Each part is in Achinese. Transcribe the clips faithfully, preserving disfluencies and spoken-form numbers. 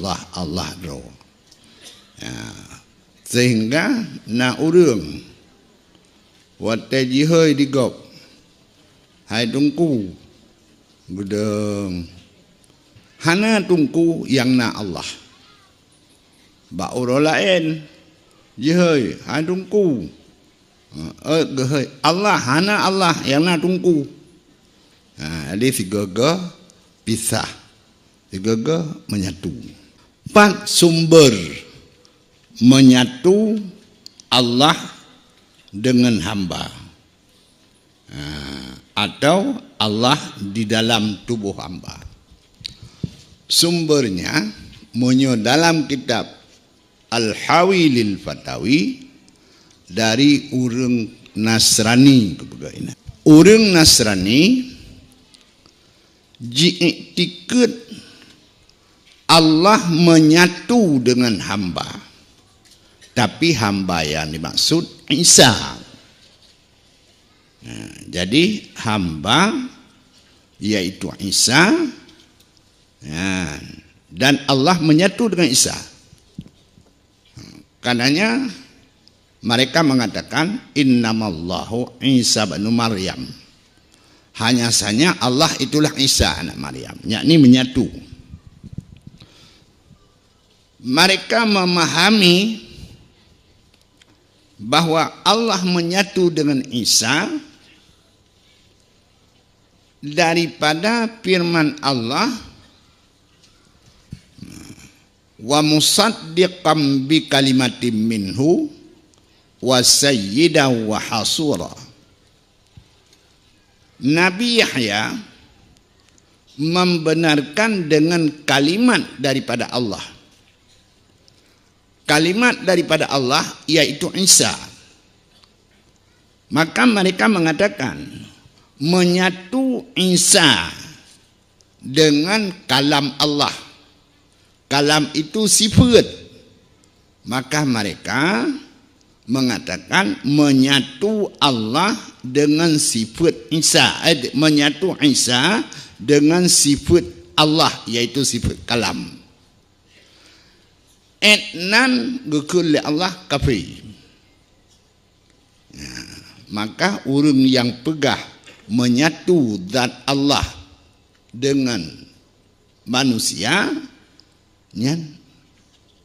Allah, Allah droe. Ya. Sehingga na ureuëng watée jihôi di gob, "Hai Teungku," geudong, "hana Teungku nyang na Allah." Bak uroe laén jihôi, "Hai Teungku," eh, geuhôi, "Allah, hana Allah nyang na Teungku." Ha, jadi sigoe-goe pisah, sigoe-goe menyatu. Pat sumber menyatu Allah dengan hamba? Ha, atau Allah di dalam tubuh hamba? Sumbernya, meunyoe dalam kitab Al-Hawi lil Fatawi, dari ureuëng Nasrani, geupeugah inan. Ureuëng Nasrani jiiktikeuet Allah menyatu dengan hamba, tapi hamba yang dimaksud Isa. Nah, jadi hamba, yaitu Isa, nah, dan Allah menyatu dengan Isa. Karenanya mereka mengatakan, "Innamallahu Isa bnu Maryam." Hanya saja Allah itulah Isa anak Maryam, yakni menyatu. Mereka memahami bahwa Allah menyatu dengan Isa daripada firman Allah, "Wa musaddiqan bi kalimatin minhu wa sayyidan wa hasura." Nabi Yahya membenarkan dengan kalimat daripada Allah. Kalimat daripada Allah, yaitu Isa. Maka mereka mengatakan, menyatu Isa dengan kalam Allah. Kalam itu sifat. Maka mereka mengatakan menyatu Allah dengan sifat Isa, eh, menyatu Isa dengan sifat Allah, yaitu sifat kalam. Etnan geukheun lé Allah kafé. Nah, maka ureuëng nyang peugah menyatu zat Allah dengan manusia, nyan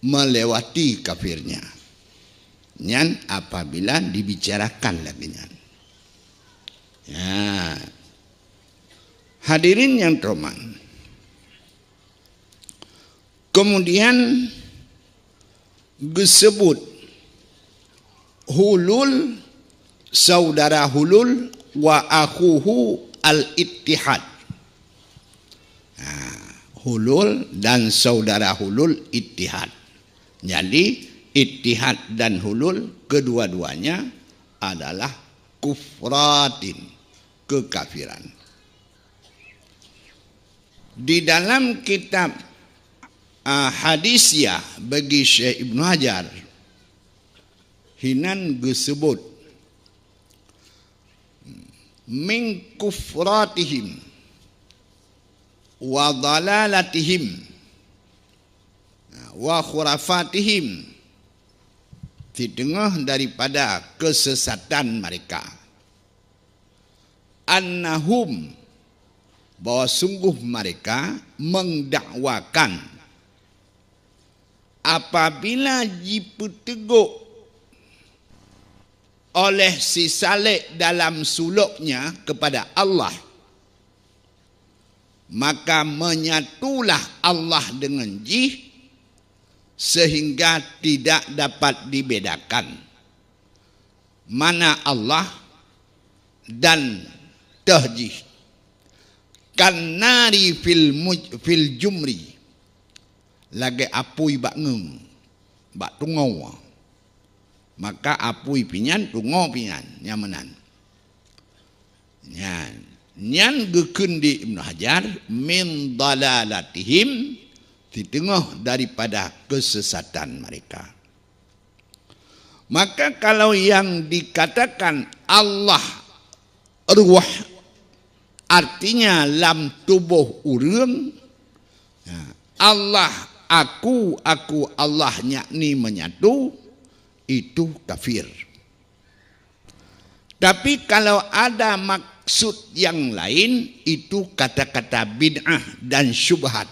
melewati kafirnya. Nyan apabila dibicarakan lagi nyan. Ya. Hadirin yang terhormat, kemudian geusebut Hulul, saudara Hulul, wa akhuhu al-Ittihad. Nah, Hulul dan saudara Hulul Ittihad. Jadi, Ittihad dan Hulul kedua-duanya adalah kufratin, kekafiran. Di dalam kitab, ah, Hadisiyah bagi Syekh Ibnu Hajar, hinan geusebut, "Min kufratihim wa dalalatihim wa khurafatihim," siteungoh daripada kesesatan mereka. "Annahum," bahwa sungguh mereka mendakwakan, apabila jipeuteugok oleh si Saleh dalam suloknya kepada Allah, maka menyatulah Allah dengan jih sehingga tidak dapat dibedakan mana Allah dan toh jih. "Kannari fil muj-, fil jumri," lagée apui bak ngeung, bak tungoe. Maka apui pinyan, tungoe pinyan, nyang meunan. Nyan, nyan geukheun di Ibnu Hajar, "Min dalalatihim," siteungoh daripada kesesatan mereka. Maka kalau yang dikatakan Allah ruh, artinya lam tuboh ureuëng, ya, Allah aku, aku Allah, yakni menyatu, itu kafir. Tapi kalau ada maksud yang lain, itu kata-kata bid'ah dan syubhat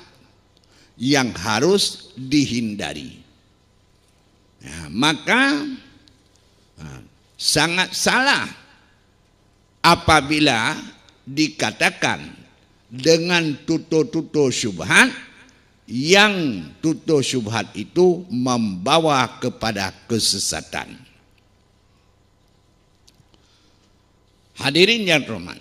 yang harus dihindari. Ya, maka, ha, sangat salah apabila dikatakan dengan tuto-tuto syubhat, yang tuto syubhat itu membawa kepada kesesatan. Hadirin yang terhormat,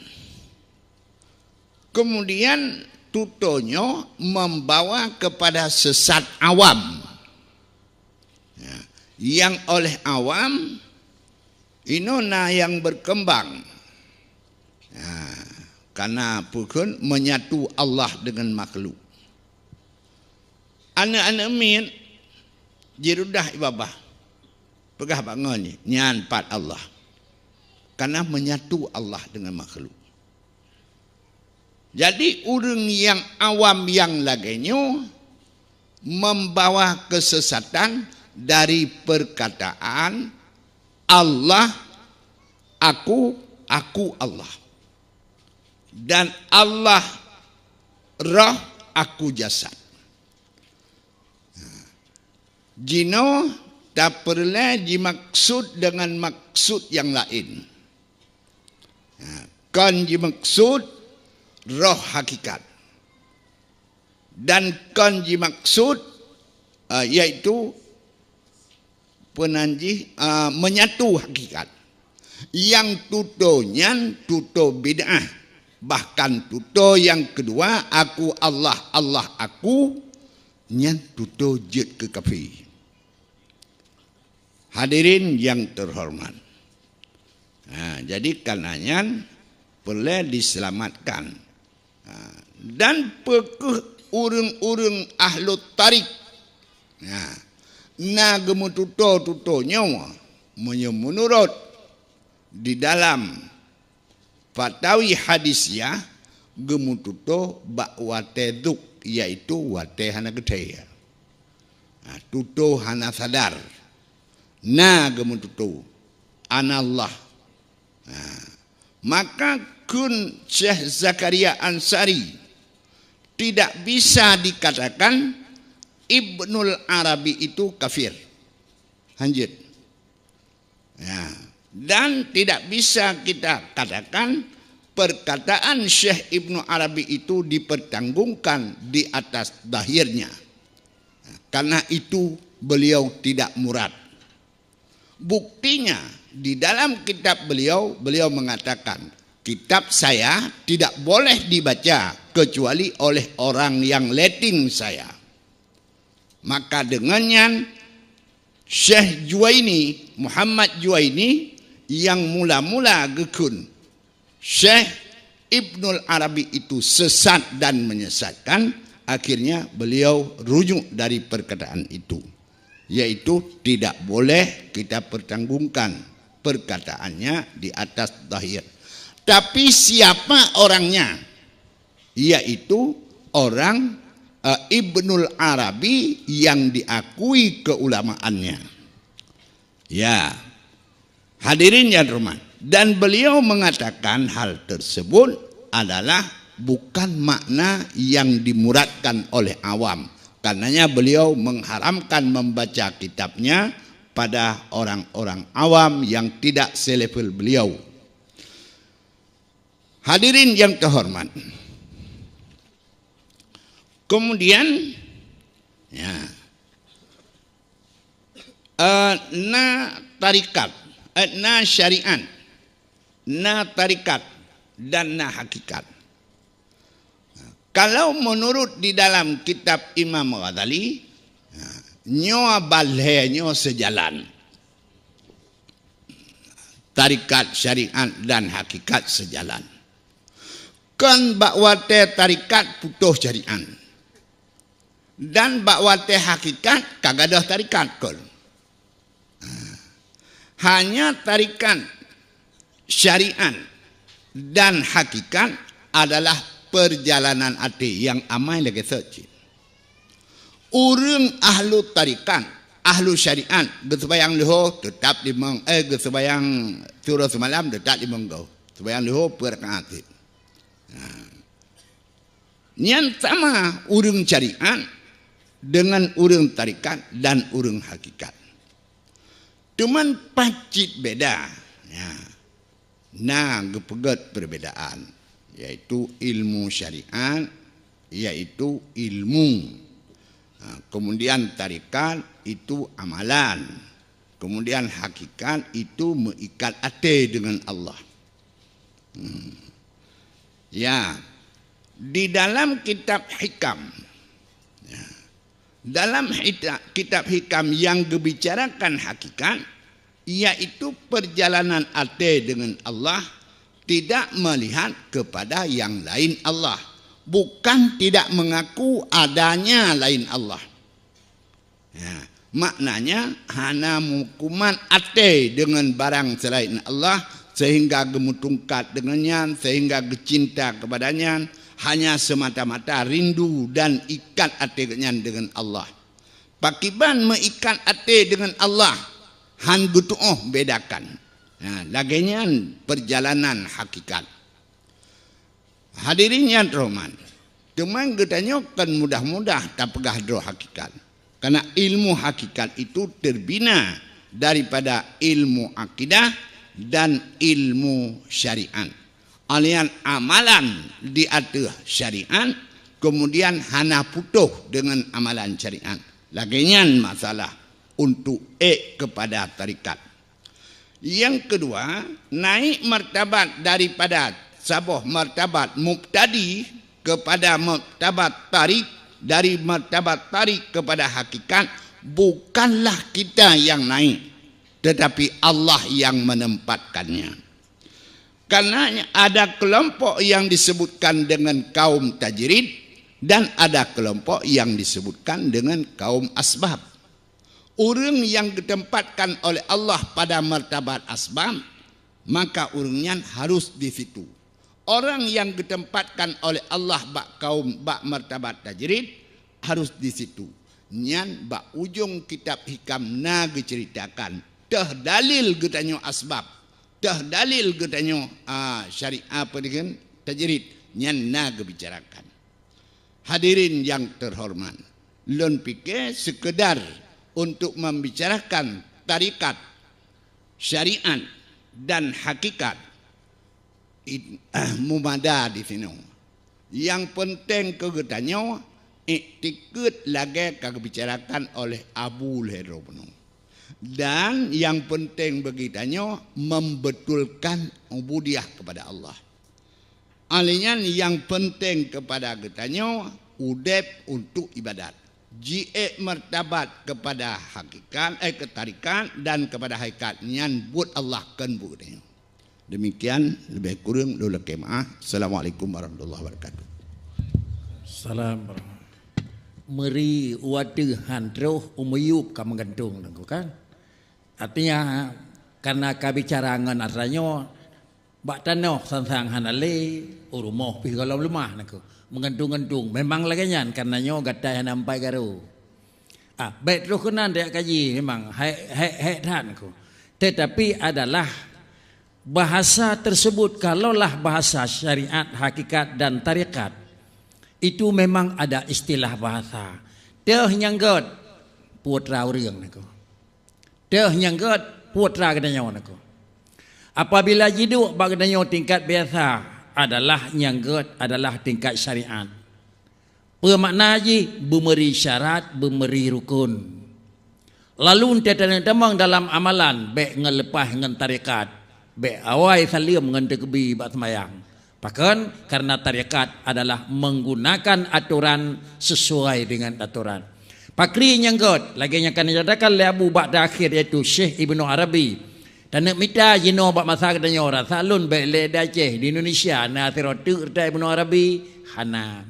kemudian tuto nyoe membawa kepada sesat awam. Ya, yang oleh awam inoe na yang berkembang. Ya, karena peue kheun menyatu Allah dengan makhluk. Aneuk-aneuk miet jirudah i babah. Peugah bak ngon nyan pat Allah. Karena menyatu Allah dengan makhluk. Jadi ureuëng yang awam yang lagée nyoe membawa kesesatan dari perkataan Allah, aku, aku Allah. Dan Allah roh, aku jasad. Jinoe tapeureulée jimaksud dengan maksud yang laén. Ha, kon jimaksud roh hakikat. Dan kon jimaksud, eh, yaitu peunan jih, eh, menyatu hakikat. Yang tuto nyan tuto bid'ah. Bahkan tuto yang kedua, aku Allah, Allah aku, nyan tuto jeuet keu kafé. Hadirin yang terhormat. Ha, jadi karena nyan peureulée diselamatkan. Ha, dan peu kheueh ureuëng-ureuëng ahlu tarik, ha, na geumeututo-tuto nyoe meunyoe meunurot di dalam Fatawi Hadisiyah geumeututo bak watée dzuk, yaitu watée hana geuthée. Ha, tuto hana sadar. Na geumeututo, "Anallah." Ha, maka kheun Syekh Zakaria Ansari, tidak bisa dikatakan Ibnul Arabi itu kafir. Hanjeuet. Ya. Dan tidak bisa kita katakan perkataan Syekh Ibnu Arabi itu dipertanggungkan di atas zahirnya. Karena itu beliau tidak murad. Buktinya, di dalam kitab beliau, beliau mengatakan, "Kitab saya tidak boleh dibaca kecuali oleh orang yang letting saya." Maka dengan nyan, Syekh Juwaini, Muhammad Juwaini, yang mula-mula geukheun Syekh Ibnul Arabi itu sesat dan menyesatkan, akhirnya beliau rujuk dari perkataan itu, yaitu tidak boleh kita pertanggungkan perkataannya di atas zahir. Tapi siapa orangnya? Yaitu orang, eh, Ibnul Arabi yang diakui keulamaannya. Ya. Hadirin yang terhormat, dan beliau mengatakan hal tersebut adalah bukan makna yang dimuradkan oleh awam. Karenanya beliau mengharamkan membaca kitabnya pada orang-orang awam yang tidak selevel beliau. Hadirin yang terhormat. Kemudian, ya, eh, na tarikat, eh, na syariat, na tarikat, dan na hakikat. Kalau menurut di dalam kitab Imam Ghazali, ya, nyoe balhée nyoe seujalan. Tarikat, syariat, dan hakikat seujalan. Kon bak watée tarikat putôh syariat. Dan bak watée hakikat ka gadôh tarikat kon. Hanya tarikat, syariat, dan hakikat adalah perjalanan até nyang amai lagée sot cit. Ureuëng ahlu tarikat, ahlu syariat, geuseumbahyang leuhô teutap limong, eh, geuseumbahyang siuroe seumalam teutap limong goe. Seumbahyang leuhô peuet rakaat cit. Nah, nyan sama ureuëng syariat dengan ureuëng tarikat dan ureuëng hakikat. Teuma pacit beda. Ya. Na geupeugét perbedaan, yaitu ilmu syariat, yaitu ilmu. Ha, kemudian tarikat itu amalan. Kemudian hakikat itu meuikat até dengan Allah. Hmm. Ya, di dalam kitab Hikam, ya, dalam hita-, kitab Hikam yang geubicarakan hakikat, yaitu perjalanan até dengan Allah, tidak melihat kepada yang lain Allah, bukan tidak mengaku adanya lain Allah. Ya, maknanya hana meukumat até dengan barang selain Allah, sehingga geumutungkat dengan nyan, sehingga geucinta kepada nyan, hanya semata-mata rindu dan ikat até nyan dengan Allah. Pakiban meuikat até dengan Allah, han geutuoh bedakan. Ha, lagée nyan perjalanan hakikat. Hadirin nyang terhormat, teuma geutanyoe kon mudah-mudah tapeugah droe hakikat. Karena ilmu hakikat itu terbina daripada ilmu akidah dan ilmu syariat. Alian amalan di ateueh syariat, kemudian hana putôh dengan amalan syariat. Lagée nyan masalah untuk ék kepada tarikat. Yang kedua, naik martabat daripada saboh martabat mubtadi kepada martabat tarik, dari martabat tarik kepada hakikat, bukanlah kita yang naik, tetapi Allah yang menempatkannya. Karena ada kelompok yang disebutkan dengan kaum tajrid dan ada kelompok yang disebutkan dengan kaum asbab. Ureuëng yang geutempatkan oleh Allah pada martabat asbab, maka ureuëng nyan harus di situ. Orang yang geutempatkan oleh Allah bak kaum, bak martabat tajrid, harus di situ. Nyan bak ujong kitab Hikam na geuceritakan, teuh dalil geutanyoe asbab, teuh dalil geutanyoe, a, syariat, apa dengan tajrid, nyan na geubicarakan. Hadirin yang terhormat, lôn pike sekedar untuk membicarakan tarikat, syariat, dan hakikat, it-, mumada di sinoe. Nyang peunteng keu geutanyoe, iktikeuet lagée ka geubicarakan oleh Abu lhée droe bunoe. Dan nyang peunteng bagi tanyoe, membetulkan ubudiyah kepada Allah. Alèh nyan nyang peunteng keupada geutanyoe udeb untuk ibadat, jiék martabat keupada hakikat, eh, keu tarikat dan keupada hakikat nyan buet Allah kheun buet geutanyoe. Demikian, leubeh kureueng lôn lakée meu'ah. Assalamualaikum warahmatullahi wabarakatuh. Salam warahmatullahi. Meuri u ateueh han troh u miyueb ka meugantong nangku kan. Artinya, karena ka bicara ngon atra nyoe, bak tanoh sang-sang hana lé, u rumoh pih gohlom leumah nangku. Meugantong-gantong, memang lagée nyan, karena nyoe gata hana ampai garo. Ah, bék troh keunan tajak kaji memang, hék, hék, hék that nangku. Tetapi adalah bahasa tersebut, kalaulah bahasa syariat, hakikat dan tarekat, itu memang ada istilah bahasa. Teuh nyang gét, putra ureuëng nangku. Teuh nyang gét, putra geutanyoe nangku. Apabila jiduek bak geutanyoe tingkat biasa, adalah nyang gét adalah tingkat syariat. Peue makna jih? Beumeuri syarat, beumeuri rukun. Lalu, 'oh teutamong dalam amalan, bék ngon leupah ngon tarekat, bék awai saleuem ngon teukeubie bak seumayang. Pakon? Karena tarekat adalah menggunakan aturan sesuai dengan aturan. Pakri nyang gét, lagée nyang ka neunyatakan lé Abu bak takhir, yaitu Syekh Ibnu Arabi. Taneuk mita jinoe bak masa geutanyoe, rasa lôn bék lé di Aceh, di Indonesia, na sidroe teuk reuta Ibnu Arabi? Hana.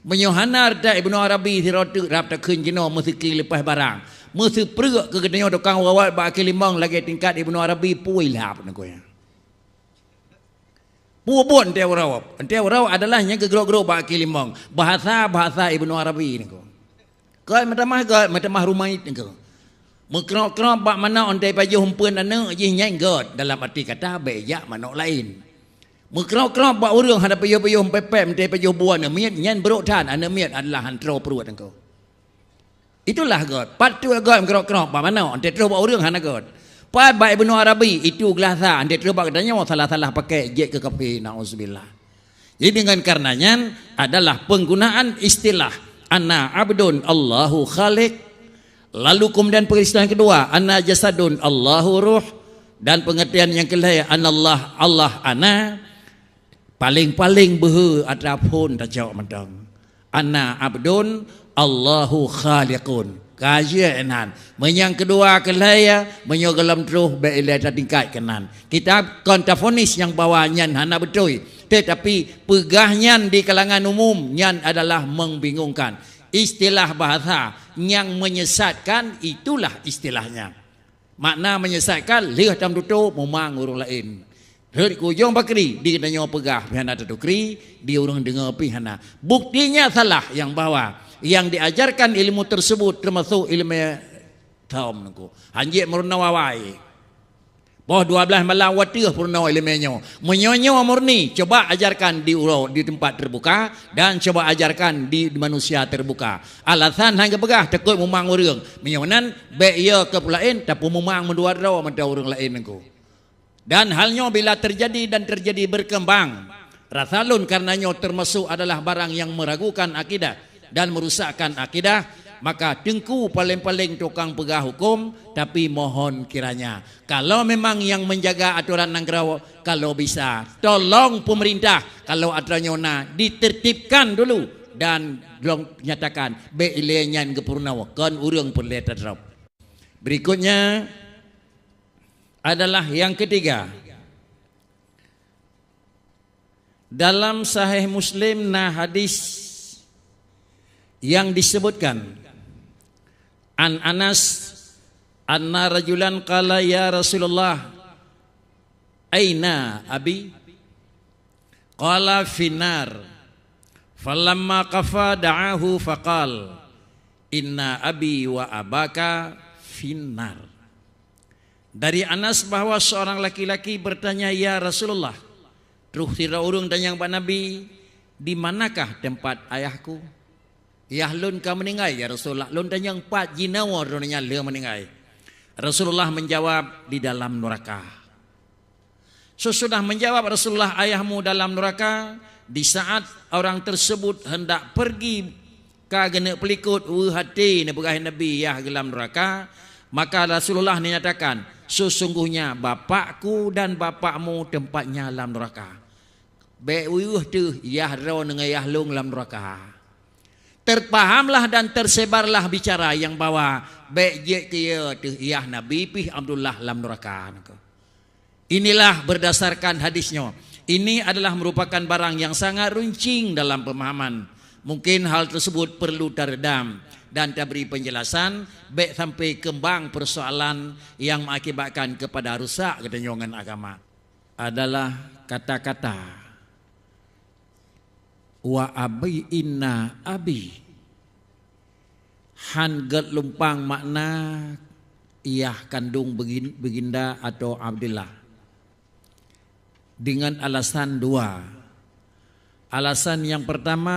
Meunyoe hana reuta Ibnu Arabi sidroe teuk, rab takheun jinoe meuseuki leupah barang. Meuseupreuek keu geutanyoe tukang rawat bak akhé limong lagée tingkat Ibnu Arabi, pui lhab nangku nyan. Peue buet 'oh teuh uroe? 'Oh teuh uroe adalah nyang geugrok-grok bak akhé limong. Bahasa-bahasa Ibnu Arabi nangku. Göt meutamah göt, meutamah rumaid nyoe. Meukrok-krok bak manok 'oh teupajoh umpeuen aneuk jih nyan göt, dalam arti kata bèk jak manok laén. Meukrok-krok bak ureueng hana pajoh-pajoh pèpèp 'oh teupajoh bu aneuk miet, nyan brôk that, aneuk miet adalah han troh pruet nyoe. Itulah göt. Pat troh göt meukrok-krok bak manok, 'oh teutroh bak ureueng hana göt. Pat bak Ibnu Arabi, itu glah that, 'oh teutroh bak geutanyoe salah-salah pakè jeuet keu kafé, naudzubillah. Jadi dengan karena nyan adalah penggunaan istilah ana abdun Allahu khaliq, lalu kemudian pengistilahan kedua ana jasadun Allahu ruh, dan pengertian yang kelhèe anallah Allah ana, paling-paling beuhe atra phon tacok mantong. Ana abdun Allahu khaliqun. Ka jeuet nan. Meunyoe nyang keudua keulhèe, meunyoe gohlom troh bèk ilèe tatingkat keunan. Kita kon tafonis nyang bahwa nyan hana beutôi, tetapi peugah nyan di kalangan umum nyan adalah membingungkan. Istilah bahasa nyang menyesatkan itulah istilahnya. Makna menyesatkan, lheueh tameututoe mumang ureueng laén. Rhot keu ujong bakri, di geutanyoe peugah pih hana tatukri, di ureueng deungoe pih hana. Buktinya salah nyang bahwa nyang diajarkan ilmu tersebut termasuk ilmu thom nyoe. Hanjeuet meurunoe awai. Boh dua blaih malam watèe peurunoe ilmu nyoe. Meunyoe nyoe murni, coba ajarkan di uroe, di tempat terbuka dan coba ajarkan di manusia terbuka. Alasan han geupeugah takot mumang ureueng. Meunyoe nan, bèk yo keu peulaén, tapeumumang meudua droe mantong ureueng laén nyoe. Dan hal nyoe bila terjadi dan terjadi berkembang, rasa lôn karena nyoe termasuk adalah barang yang meragukan akidah dan merusakkan akidah, maka teungku paléng-paléng tukang peugah huköm, tapi mohon kiranya, kalau memang yang menjaga aturan nanggroe, kalau bisa, tolong pemerintah, kalau atra nyoe na, ditertibkan dulu dan lôn nyatakan, bèk ilèe nyan geupeurunoe, kon ureueng peureulèe tadrop. Berikutnya, adalah yang ketiga. Dalam Sahih Muslim na hadis yang disebutkan, an Anas anna rajulan qala, "Ya Rasulullah, aina abi?" Qala, "Finnar." Falamma qafa da'ahu faqal, "Inna abi wa abaka finnar." Dari Anas bahwa seorang laki-laki bertanya, "Ya Rasulullah," troh sidroe ureueng tanyong bak Nabi, "Di manakah tempat ayahku?" "Yah lôn ka meuninggai, ya Rasulullah. Lôn tanyong pat jinoe droeneuh nyan lheueh meuninggai." Rasulullah menjawab, "Di dalam neraka." Sesudah menjawab Rasulullah, "Ayahmu dalam neraka," di saat orang tersebut hendak pergi ka geuneuk peulikot, weueh até neupeugah Nabi yah geulam neraka, maka Rasulullah neunyatakan, "Sesungguhnya bapakku dan bapakmu tempatnya lam neraka." Bèk weueh teuh yah droe ngon yah lôn lam neraka. Terpahamlah dan tersebarlah bicara nyang bahwa bèk jeuet keu yah teuh yah Nabi pih Abdullah lam neraka. Inilah berdasarkan hadis nyoe. Ini adalah merupakan barang yang sangat runcing dalam pemahaman. Mungkin hal tersebut perlu taredam dan tabri penjelasan, bèk sampai keumbang persoalan yang mengakibatkan kepada rusak geutanyoe ngon agama. Adalah kata-kata, "Wa abi, inna abi," han gèt lumpang makna yah kandong begin-, beginda atau Abdullah, dengan alasan dua. Alasan yang pertama,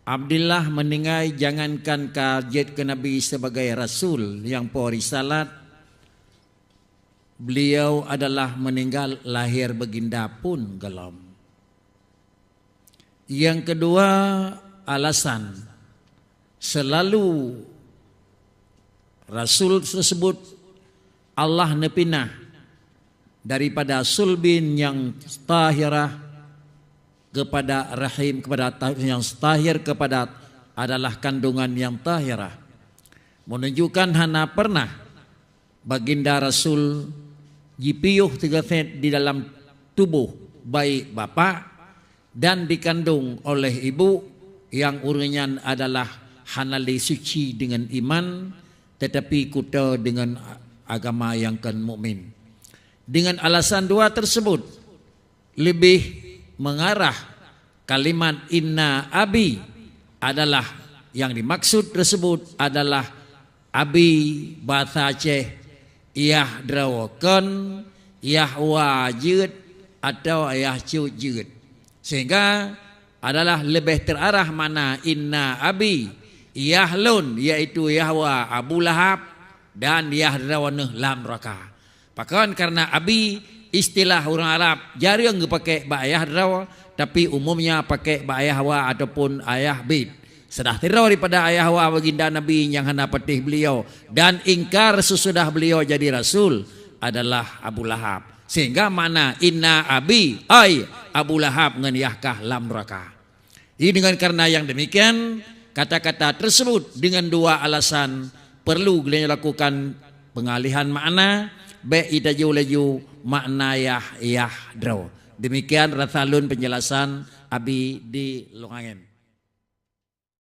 Abdullah meuninggai jangankan ka jeuet keu Nabi sebagai rasul nyang po risalat, beliau adalah meuninggai lahé beginda pun gohlom. Nyang keudua, alasan seulalu rasul teusebut Allah neupinah daripada sulbin nyang tahirah keupada rahim, keupada ta-, nyang tahir keupada adalah kandungan nyang tahirah, menunjukkan hana pernah Baginda Rasul jipiôh sigaséh di dalam tuboh baik bapak dan dikandong oleh ibu, nyang ureuëng nyan adalah hana lé suci deungon iman, teutapi kuto deungon a-, agama nyang kon mukmin. Deungon alasan dua teusebut, leubeh meungarah kalimat inna abi adalah Yang dimaksud tersebut adalah abi bahasa Aceh, yah droe kon, yah wa jeuet, atau yah cut jeuet. Sehingga adalah lebih terarah makna inna abi, yah lôn, yaitu yah wa Abu Lahab, dan yah droeneuh lam neraka. Pakon? Karena abi istilah ureuëng Arab jareueng geupakai bak ayah droe, tapi umumnya pakai bak ayah wa ataupun ayah bit. Sedah sidroe daripada ayah wa baginda Nabi nyang hana patéh beliau dan ingkar sesudah beliau jadi rasul adalah Abu Lahab. Sehingga makna inna abi, ai Abu Lahab ngon yah kah lam neraka. Jadi dengan karena yang demikian, kata-kata tersebut dengan dua alasan perlu geutanyoe lakukan pengalihan makna, bék itaju laju makna yah, yah droe. Demikian rasa lôn penjelasan abi di Longangén.